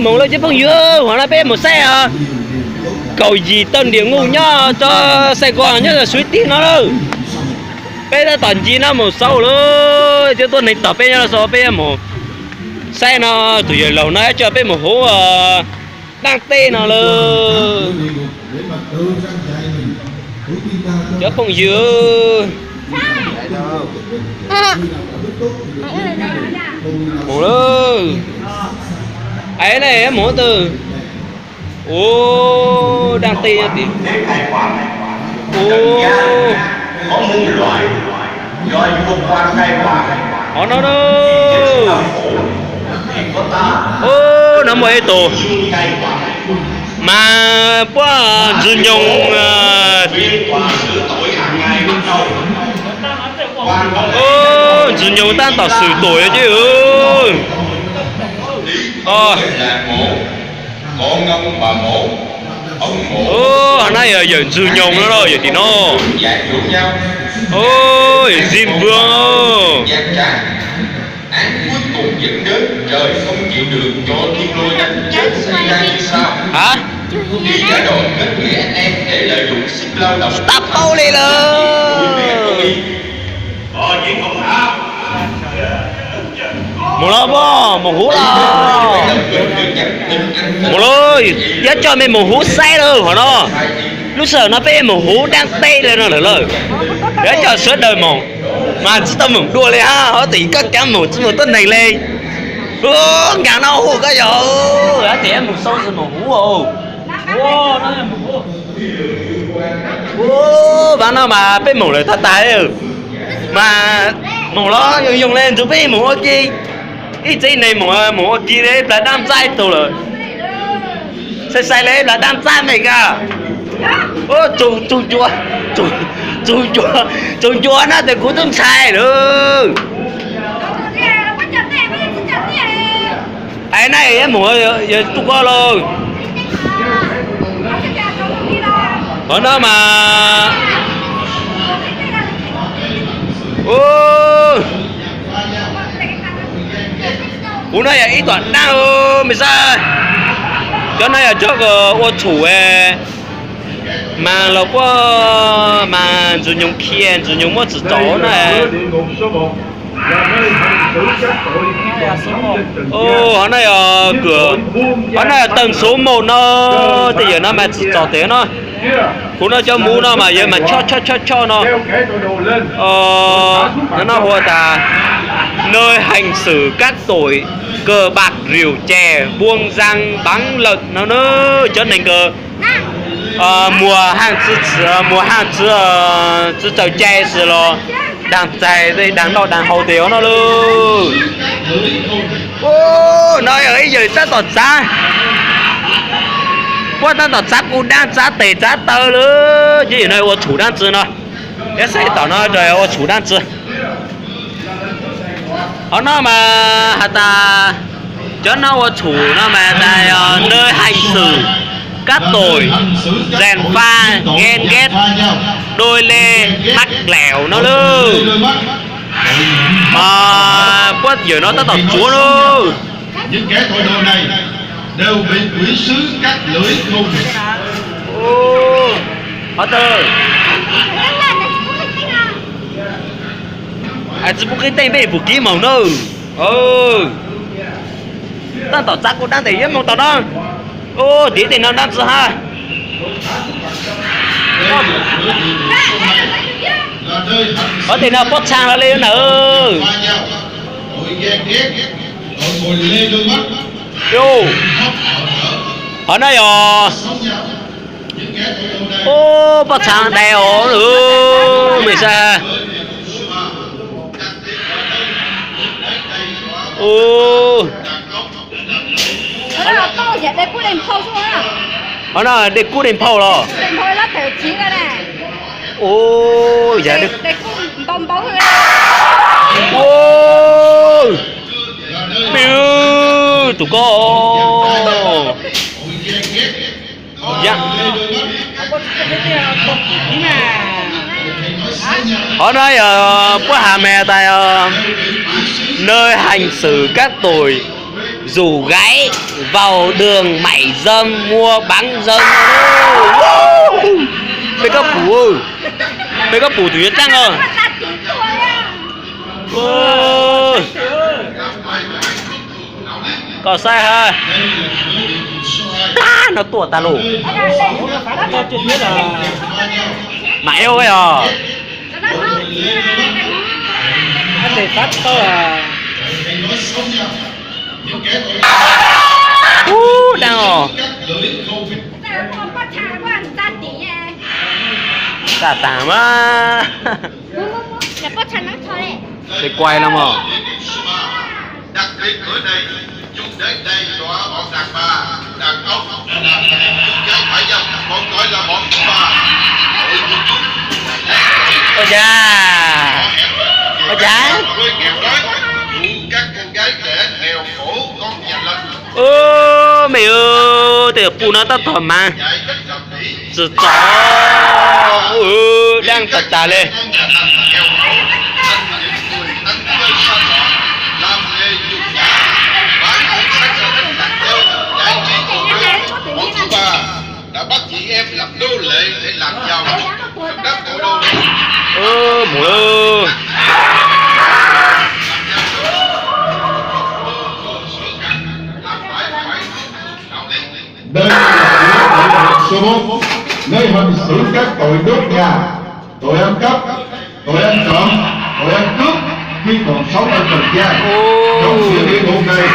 Mus lawm cov phooj ywg, hov no peb mus saib os. Kaum yim tawm ntiam nkuj nyob tso, saib ko nyob Suav teb no lawm. Peb tab tom ncig no mus xauj lawm, cov tuaj neeg tom peb nyob los xauj peb mus saib no, tus yawg laus no coj peb mus huv dab teb no lawm. Cov phooj ywg, mus lawm. Es ne mus twg? Ua dab teb tim. Ua, hov no, no muaj ib tug mas puab Ntxwg Nyoog, Ntxwg Nyoog tab tom xwm tuam ces. Hov no yog yawm Ntxwg Nyoog no, yawm tim no. Zim Vwg. Tsis tau paub li lawm. Mus los, mus huv los. Mus los, yuav coj mej mus huv saib lawm hov no. Lub sij hawm no peb mus huv dab teb lawm no lawm. Yuav coj sawv daws mus, mas tsis tau mus dua li hab, hov tim koj cav mus tsis mus tuab neeg li. Nkaag no hu koj yog, hab tim mus xauj mus huv. Vav no mas peb mus lawm tag tag, mas mus los yoo yoo le ntsug peb mus ua ke. Ib txhia neeg mus mus ua ke le ib plag dab ntxab ib tug lawm. Sai sai le ib plag dab ntxab me ka. Tsuag ncua, tsuag ncua na tes kuv tub ntshai lawm. Es na yuav mus yog tub koj lauj. Hov no mas, kuv no yog ib tom dab me xab. Cov no yog cov ua tshum, mas los puab mas Ntxwg Nyoog khi, Ntxwg Nyoog muab tsim txom na. Hov no yog, hov no yog tawm xuv mus no, tej yam no mas tsim txom tes no. Kuv no cov muv no mas yog mas choj choj choj choj no. No hu tas nơi hành xử các tội cờ bạc rượu chè, buôn gian bán lợn no na. Cov neeg kws muag haj tsi, muag haj tsi, tsi tsaws cai xwb los daag txais, daag noj daag haus tes no lauj. No yog ib yawg tab tom txav, puab tab tom txav kuv dlaab txav tes txav taw lawm. Ces yawg no ua tshum dlaab tsi no, yog xav tom no ua tshum dlaab tsi. Hov no mas has tas cov no ua tshum no mas has tas nơi hành xử các tội gièm pha, ghen ghét, đôi lê, mắc lẻo no lauj. Puab yawg no tab tom tsuav lauj. Hov tawg, tsi pub qhib teej peb pum kiv moog na. Tab tom txav kuv dlaab tes yuav moog tom no. Tiv tej no dlaab tsi hab. Hov tej no pob txhaa los li na. Hov no yog, pob txhaa dai os, mej saib. Hov no dej kub dej nphau los? Yog, peb tus koj. Hov no yog puab has mas tas nơi hành xử các tội Rủ gái vào đường mại dâm mua bán dâm. Peb koj pum, peb koj pum tus yuav txaj os. Koj saib ha. Tag no tuaj tag lus. Mam eo os. Ub, dab os. Tag tag mas. Kuai los mog. Ua cas, ua cas. Mej, tej pum no tab tom mas txom txom, dab tag tag li. Mus lawm. Đây là tuyến số một. Nơi hành xử các tội đốt nhà, tội ăn cắp, tội ăn trộm, tội ăn cướp khi còn sống ở Trần Giang. Trong sự kiện hôm nay,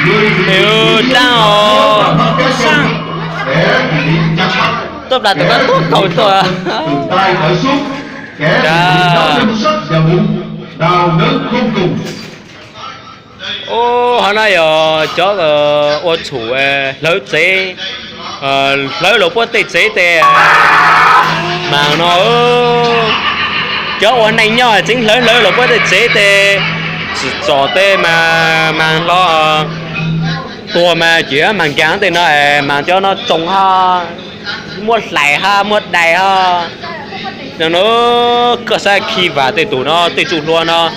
người bị Điều tra họ sẽ bị chặt mắt, kẻ bị chặt mắt từ tay trở xuống, kẻ bị chặt đau danh sách và bụng đau đớn khôn cùng. Ub, hov no yog cov ua tshum hlawv tsev, hlawv luag puab tej tsev tej mas no. Cov ua neej nyob tseem hlawv hlawv luag puab tej tsev tej, tsim txom tej mas, mas hlo tuag mas ces mas nkaag tej no, mas cov no tsoo hab, muab hlais hab muab dai hab. No, koj saib khi vam tej tug no, tej tsuj hlua no.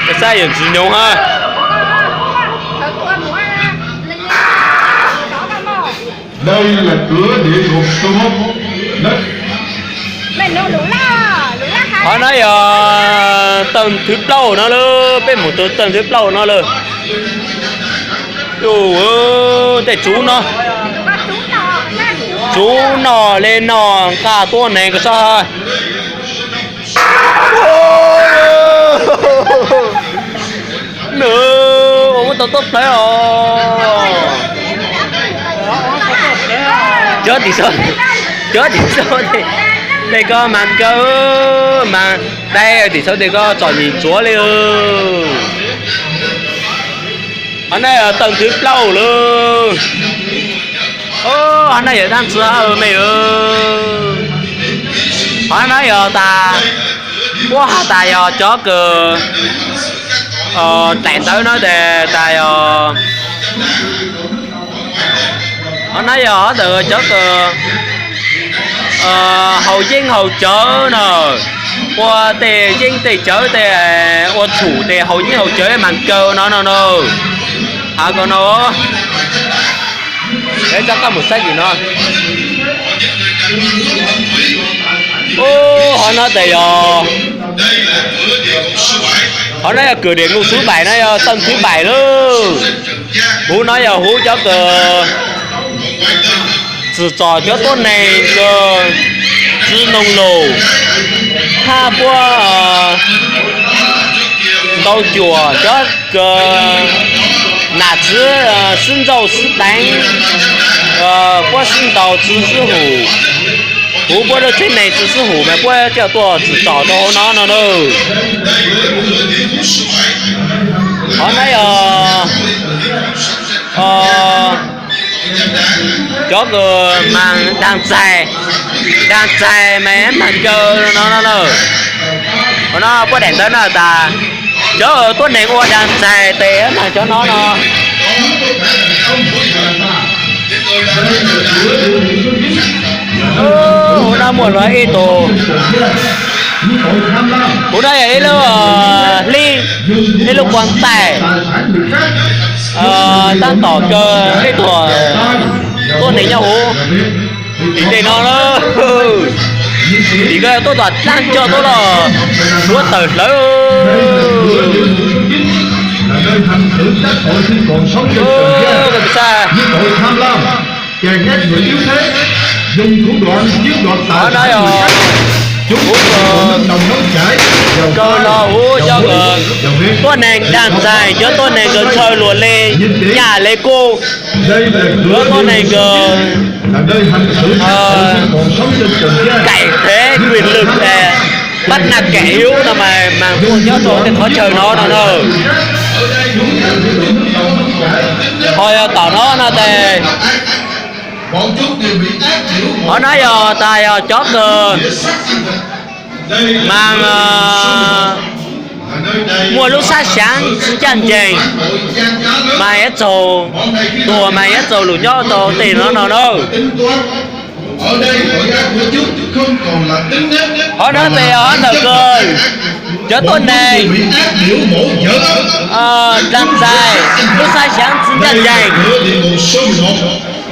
Koj saib yog ntsis nyoog hab. Đây là cửa địa ngục số một. Qhov no yog tawg thwv plaub no lawm, peb mus rau tawg thwv plaub no lawm. Tej tsuv no, tsuv no le no nqa tuab neeg koj saib. Nws ua muab tau tuab plawv os. Cov tim saud, cov tim saud tej ko mas kaw, mas dai tim saud tej ko tsom nyem ntsuav li. Qhov no yog tawg thwv plaub lawm. Qhov no yog dab ntxwg mej. Qhov no yog tas, puab has tas yog cov kws daim ntawv no tes tas yog, qhov no yog ntawm cov kws haus yeeb haus cawv no, ua tej yeeb tej cawv tej, ua tshum tes haus yeeb haus cawv mas kaw no no na. Has ko no, rov qab mus saib tim no. Qhov no tes yog, qhov no yog kws diam nkuj xub vaim no yog tawg thwv vaim lawm. Huv no yog huv cov kws tsim txom cov tuab neeg kws txiv noog lus, hab puab ntau cuam cov kws nam txiv sib nrauj sib deev, puab sib ntaus txiv sib hum, huv puab lub tsev neeg txiv sib hum mas puab coj tuaj tsim txom rau hauv no no na. Qhov no yog cov kws mag daag txais, daag txais mas mag kaw no no na. Qhov no puab daim ntawv no tas, Cov tuab neeg ua dag ntxais tes mas cov no no. Ub, no muaj los ib tug. Kuv no yog ib lub hli, ib lub puag ntais, tab tom kaw ib tug tuab neeg nyob huv tim tej no. Tim ko tuaj tom dlaab cog tuaj los suav tawm hlawv. Qhov no yog huv, kaw los huv cov tuab neeg dag ntxais, cov tuab neeg kaw ntshaw luag li, nyaj li kuj, cov tuab neeg kaw kaim thev quyền lực, bắt nạt kẻ yếu no mas mas tuaj nyob rau tej qhov chaw no no na. Ho yog tom no no tes, qhov no yog tas yog cov kws mas muaj lub sab xyaav tsi ncaj ncees, mas yuav txaug tuag mas yuav txaug lug nyob rau tej no no na. Qhov no tes yog qhov ntawm kws cov tuab neeg dag ntxais lub sab xyaav tsi ncaj ncees,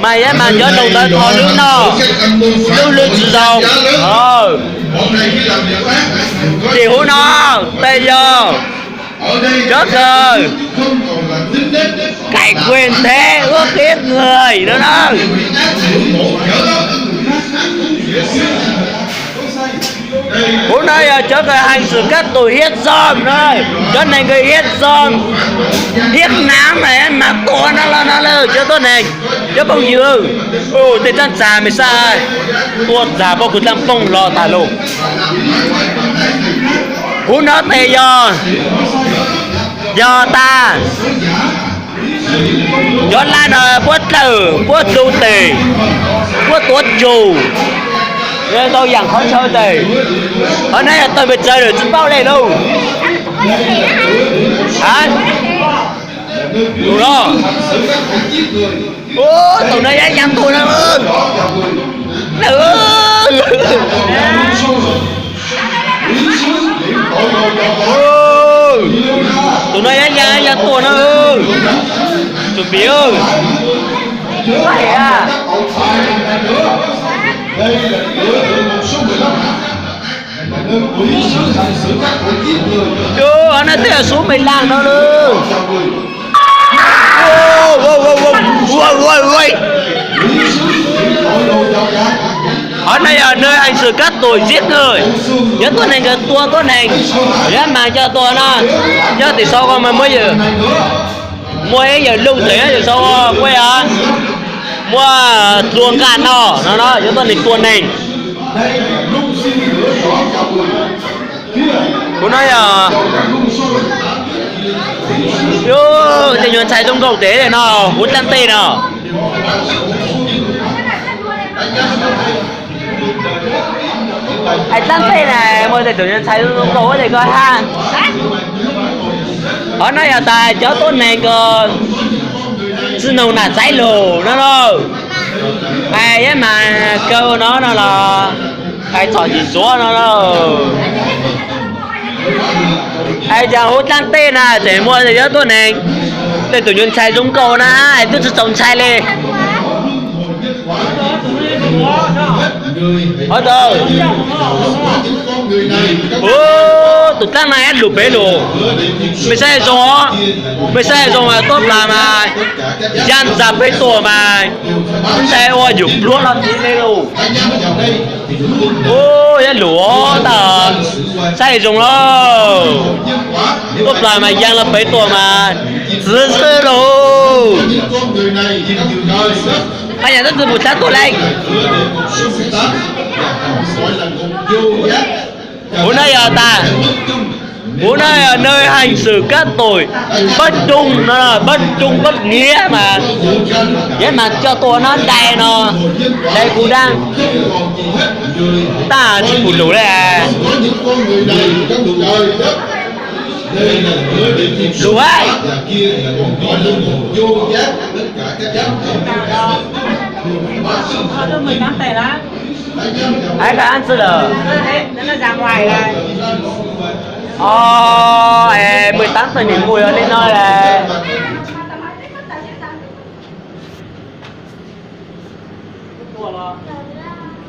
mas yuav mas cov noog ntawd kho lub noj lub hlwb tsi zoo. Tim huv no tes yog cov kws kaim quyền thế ước hiếp người no na. Huv no yog cov kws hành xử cát tụi hiếp dâm no, cov neeg kws hiếp dâm, hiếp nam mas mas tua no los no lawm cov tuab neeg, cov phooj ywg. Tej dlaab txag mej saib, tua txag pob kws dlaab poog hlo tag lug. Huv no tes yog, yog tas cov laj no puab dlawg, puab dlug tes, puab tuav tsug, tau yaam qhov chaw tes. Qhov no yog tawg pes tsawg lawm tsi paub le lauj. Tus no, tus no yog ib yaam tuag no. Tus no yog ib yaam tuag no. Tus piv, qhov no tej yog số mười lăm no lawm. Qhov no yog nơi hành xử cát tụi giết người, cov tuab neeg kws tua tuab neeg, yog mas coj tua no. Nyob tim sau ko mas muaj, muaj ib yawg luj tes tim sau ko yog muaj tua nqaj noj no, cov tuab neeg tua neeg. Kuv no yog tej nyuag ntxhais zoo nkauj tes no, huv dlaab teg no. Hais dlaab teg na, muaj tej tus nyuag ntxhais zoo nkauj tes ko ha. Qhov no yog tas cov tuab neeg ko tsi noog nam txaiv lug no na. Hais yog mas kaw no no los hais txhom ntsim ntxuav no na. Hais tias huv dlaab teg na tseem muaj cov tuab neeg, tej tus nyuag ntxhais zoo nkauj na, hais twb tsi txaus ntshai li. Qhov ntawd, tus dlaab na lug pem lug, mej saib zoo os, mej saib zoo mas tuab plas mas ya ntxa pem tuaj mas, ntxhais ua yug pluag los txiv le lug. Ub, yog lug tag, saib zoo lauj. Tuab plas mas ya los pem tuaj mas txiv xwb lauj. Haj yam tab tsi mus txhab tuaj leej. Huv no yog tas, huv no yog nơi hành xử cát tụi bất trung no, bất trung bất nghĩa mas, yog mas coj tua no dai no, dai kuv dab, tag tsis pum lug le. Lus ai. Ai ka ăn xưa lờ. Ồ, ê, mười tám tuổi nghỉ mùi rồi lên nói là.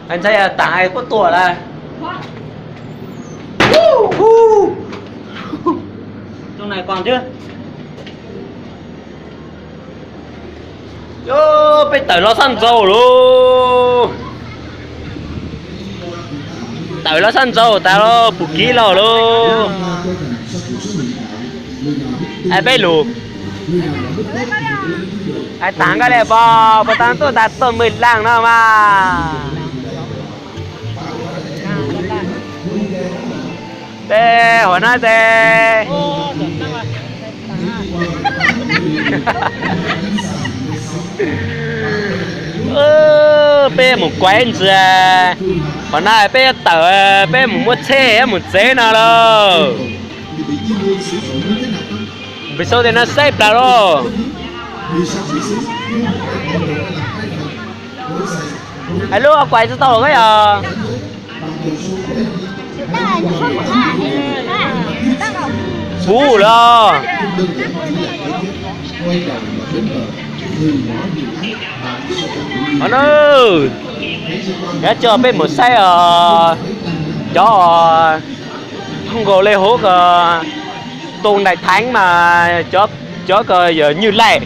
Anh thấy tặng ai có tua là. Trong này còn chứ. Yo, peb tawm los sab ntsaum lauj. Tawm los sab ntsaum tas los pum kiv lauj lauj. Ai peb lus. Ai tas nkaj li pog, puas tau tuaj tas tuaj mws laaj no mas. Peb hov na tes. Peb mus kuaib ntxiv. Hov na peb yuav tawm, peb mus muab tsheb mus txev no lauj. Pis xau tes no saib plas lauj. Hais lub kuaib tsis tau koj yog. Puv los. Hov na, yog tso peb mus saib os, cov thooj nkaus li hov ko, tus daim theeb mas cov ko yog Nyuj Laij.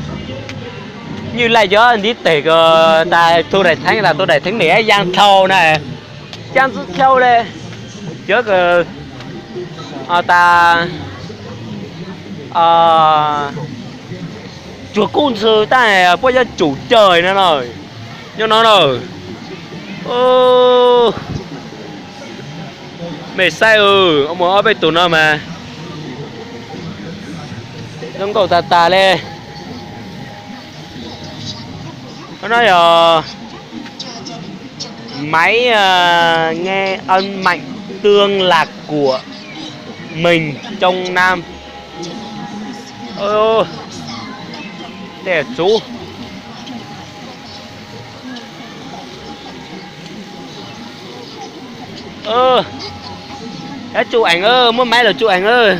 Nyuj Laij cov ntiv teg ko, tas tus daim theeb tas tus daim theeb niam Yaj Dhau na, Yaj Ntxwv Dhau li, cov ko tas tsuag kub ntxhw tab puab yuav tsum cawg no no, nyob no na. Mej saib, mus ob peb tug no mas zoo nkauj tag tag li. No yog Máy, ờ, nghe âm nhạc tương lạc của mình trong năm. Ơ, ơ. Đây là chú. Ơ, các chú ảnh ơi, muab máy lawm chú ảnh ơi.